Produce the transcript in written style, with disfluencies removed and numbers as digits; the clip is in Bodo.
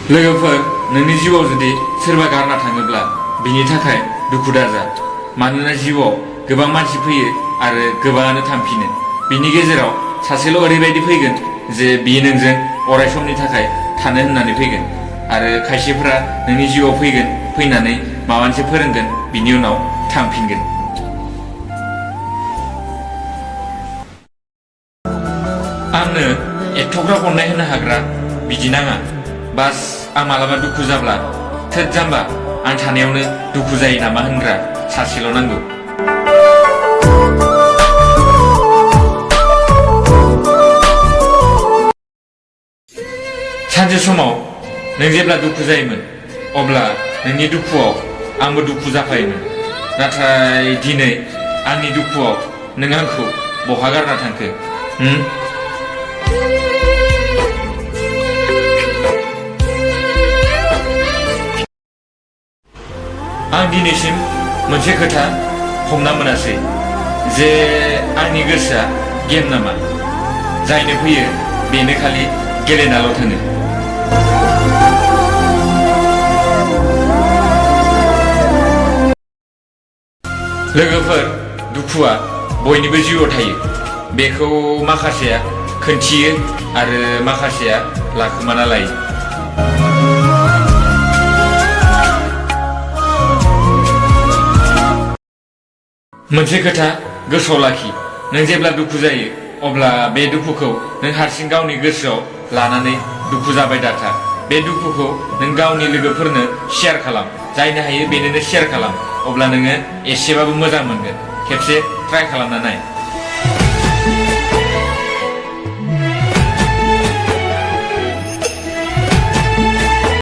लोगोफोर नोंनि जिउआव जुदि सोरबा गारना थाङोब्ला बिनि थाखाय दुखु दाजा मानोना जिउआव गोबां मानसि फैयो आरो गोबाङानो थांफिनो बिनि गेजेराव सासेल' ओरैबायदि फैगोन जे बियो नोंजों अराय समनि थाखाय थानो होननानै फैगोन आरो खायसेफोरा नोंनि जिउआव फैगोन फैनानै माबा मोनसे फोरोंगोन बिनि उनाव थांफिनगोन आंनो एथ'ग्राब अननाय होनो हाग्रा बिदि नाङा बास आं मालाबा दुखु जाब्ला थोद जाम्बा आं थानायावनो दुखु जायो नामा होनग्रा सासेल' नांगौ सानसे समाव नों जेब्ला दुखु जायोमोन अब्ला नोंनि दुखुआव आंबो दुखु जाफायोमोन नाथाय दिनै आंनि दुखुआव नों आंखौ बहा गारना थांखो आं दिनैसिम मोनसे खोथा हमना मोनासै जे आंनि गोसोआ गेम नामा जायनो फैयो बेनो खालि गेलेनाल' थाङो लोगोफोर दुखुआ बयनिबो जिउआव थायो बेखौ माखासेया खोन्थियो आरो माखासेया लाखोमाना लायो मोनसे खोथा गोसोआव लाखि नों जेब्ला दुखु जायो अब्ला बे दुखुखौ नों हारसिं गावनि गोसोआव लानानै दुखु जाबाय दाथा बे दुखुखौ नों गावनि लोगोफोरनो शेयार खालाम जायनो हायो बेनोनो शेयार खालाम अब्ला नोङो एसेबाबो मोजां मोनगोन खेबसे ट्राइ खालामना नाय